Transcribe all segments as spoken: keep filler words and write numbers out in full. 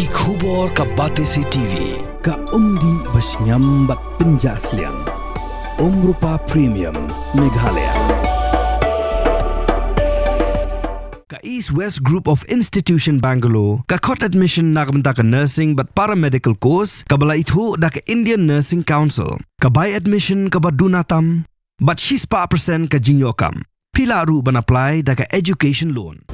Ki khubor ka Batesi T V, ka umdih ba shngiam bad pynjah sliang. Umrupa Premium, Meghalaya. Ka East West Group of Institution Bangalore, ka khot admission na ka bynta ka nursing bad paramedical course, kaba la ithuh da ka Indian Nursing Council, ka bai admission kaba duna tam, bad shispah percent ka jingïoh kam. Phi lah ruh ban apply da ka education loan.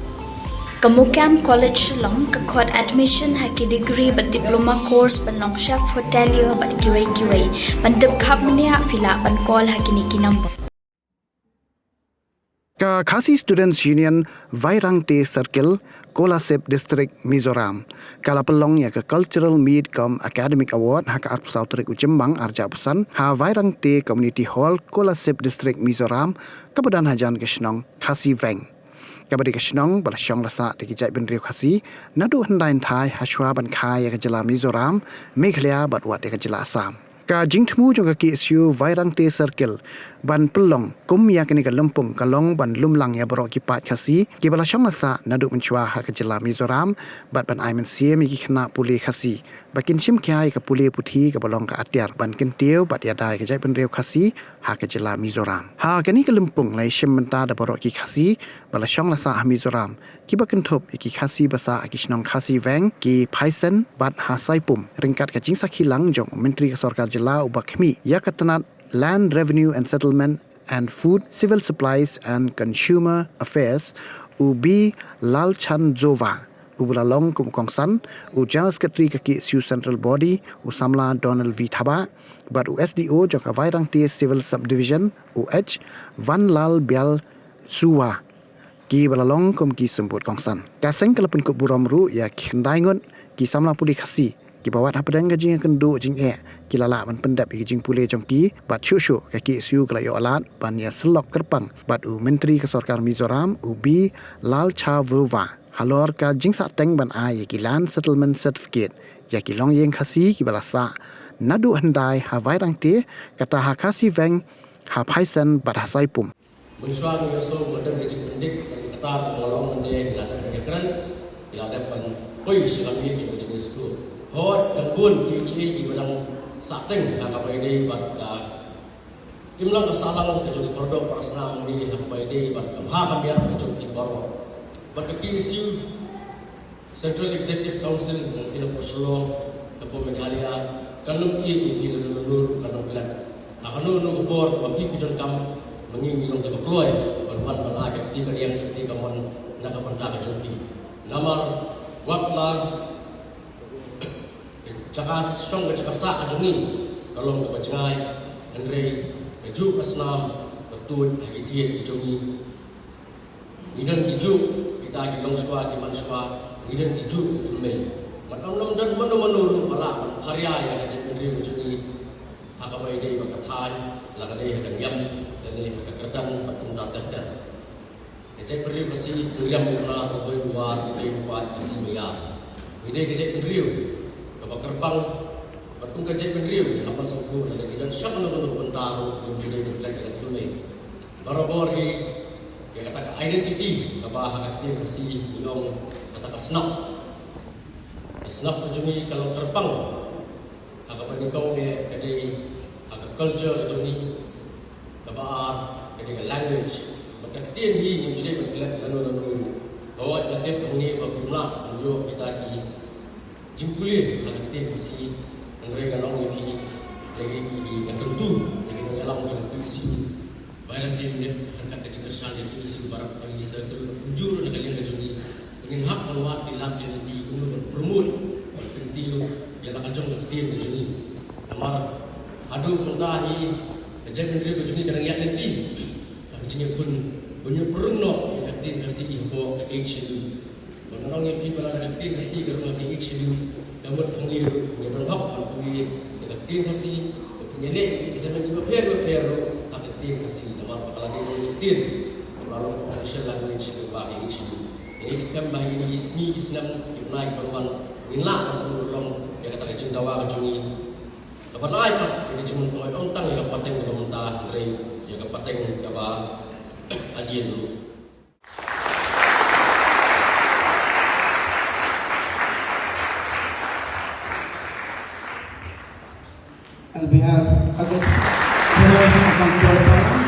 Ka MOKAM College Shillong ka khot admission ha ki degree bad diploma course ban long chef hotelier bad kiwei kiwei. Ban tip khapmniah phi lah ban call ha kine ki number. Ka Khasi Students Union, Vairangte Circle, Kolasib District, Mizoram, ka la pynlong ïa ka Cultural Meet cum Academic Award ha ka arphew saw tarik u Jymmang arhajar arphew san ha Vairangte Community Hall, Kolasib District, Mizoram, kaba don hajan ka shnong Khasi Veng, kaba dei ka shnong ba la shong la sah da ki jaitbynriew Khasi naduh hyndai hynthai hashwa ban kha ïa ka jylla Mizoram, Meghalaya bad wat ïa ka jylla Assam. Ka jingthmu jong ka KSU Vairangte Circle ban pynlong kum ïa kane ka lympung ka long ban lumlang ïa baroh ki paid Khasi kiba la shong la sah naduh mynshuwa ha ka jylla Mizoram, bad ban ai mynsiem ïa ki khynnah pule Khasi ba kin shim khia ïa ka pule puthi kaba long ka atiar ban kyntiew bad ïada ïa ka jaitbynriew Khasi ha ka jylla Mizoram. Ha kane ka lympung la ïashim bynta da baroh ki Khasi ba la shong la sah ha Mizoram, kiba kynthup ïa ki Khasi ba sah ha ki shnong Khasi Veng, ki Phaisen bad ha Saipum, ryngkat ka jingsakhi lang jong u Myntri ka Sorkar Jylla uba khmih ïa ka tnat Land Revenue and Settlement and Food, Civil Supplies and Consumer Affairs, u B Lalchandzova, uba la long kum u kongsan, u General Secretary ka KSU Central Body, u samla Donald V Thabah, bad u SDO jong ka Vairangte Civil Subdivision, u H Vanlalbialsuwa, kiba la long kum ki symbud kongsan. Ka seng ka la pynkup burom ruh ïa ki khyndai ngut ki samla pule Khasi kiba wat hapdeng ka jingïakynduh jingeh ki la lah ban pyndep ïa ki jingpule jong ki, bad shuh shuh ka KSU ka la ïoh lad ban ïasyllok kyrpang bad u Myntri ka Sorkar Mizoram, u B Lalchandzova, halor ka jingsahteng ban ai ïa ki Land Settlement Certificate ïa ki longïing Khasi kiba la sah naduh hyndai ha Vairangte, kata ha Khasi Veng, ha Phaisen bad ha Saipum. Mynshuwa ngi ïohsngew ba don ka jingpyndik, ba ngi kata ruh ba ngi long mynne, ngi la dep ban ïakren, ngi la dep ban poi sha ka miet jong ka jingïasyllok. Hooid, dang bun kiei kiei kiba dang sahteng ha kaba ïadei bad ka imlang ka sahlang ka jong ki paradoh parasnam ngi ha kaba ïadei bad ka bha ka miat ka jong ki baroh. Bad ka KSU Central Executive Council, nongkynnoh pyrshah Shillong, ka pyrshah Meghalaya, kan ym ïeit ïa phi lano lano ruh, kan ym klet. Ha kano kano ka por ba phi phi donkam, ma ngi ngi long kiba kloi ban wan ban ai ka kti ka riang, ka kti ka mon na ka bynta ka jong phi. Namar wat la ka jaka shong, ka jaka sah ka jong ngi ka long kaba jngai, hynrei kajuh ka snam ka tuid ha ki thied ki jong ngi. Ngi don kijuh kita ki longshuwa ki mansuwa, ngi don kijuh ki thymmei. Bad ym don mano mano ruh ba lah ban pharia ïa ka jaitbynriew ka jong ngi ha kaba ïadei bad ka thaiñ, la ka dei ha ka niam lane ha ka kyrdan bad kumta ter ter. Ka jaitbynriew Khasi, u riam u knar, u boi u war, u dei u paid Khasi ba ïar. Ngi dei ka jaitbynriew kaba kyrpang, bad kum ka jaitbynriew ngi hap ban sngewthuh lada ngi don sha kano kano ka bynta ruh ngim ju dei ban klet ïa ka thymmei. Barabor hi ïa kata ka identity kaba ha ka ktien Khasi ngi ong kata ka snoh. Ka snoh ka jong ngi ka long kyrpang ha kaba nyngkong eh ka dei ha ka culture ka jong ngi. Kaba ar ka dei ka language. Bad ka ktien hi ngim ju dei ban klet lano lano ruh. Hooid, nga tip hangne ba kum lah ban ïoh kita ki jingpule ha ka ktien Khasi, hynrei ngan ong ïa phi, ïa ki, ïa ki, ïa kyntu ïa ki nongïalam jong ka KSU Vairangte Unit ryngkat ka jingkyrshan ka KSU Barak Pali Circle, kumjuh ruh na ka liang ka jong ngi, ba ngin hap ban wad ïa la ki lynti kumno ban promote, ban kyntiew ïa la ka jong ka ktien ka jong ngi. Namar haduh mynta hi ka jaitbynriew ka jong ngi ka dang ïaid lynti ha ka jingïakhun ban ïoh pynrung noh ïa ka ktien Khasi hapoh ka Eighth Schedule. Bad nga ong ïa phi ba lada ka ktien Khasi ka rung ha ka Eighth Schedule, ka mut hangne ruh ngin ïa don hok ban pule ïa ka ktien Khasi, ba phin ïaleh ïa ki exam bapher bapher ruh ha ka ktien Khasi, namar ba ka la dei ban long ka ktien kaba la long ka official language kaba ha ka Eighth Schedule. Ngi ngeit skhem ba ha kine ki sngi ki snem ki bnai kiban wan ngin lah ban pynurlong ïa kata ka jingdawa ka jong ngi, kaban ai pat ïa ka jingmyntoi ym tang ïa ka pateng kaba mynta hynrei ïa ka pateng kaba hadien ruh. We have August Theros from Tualpara.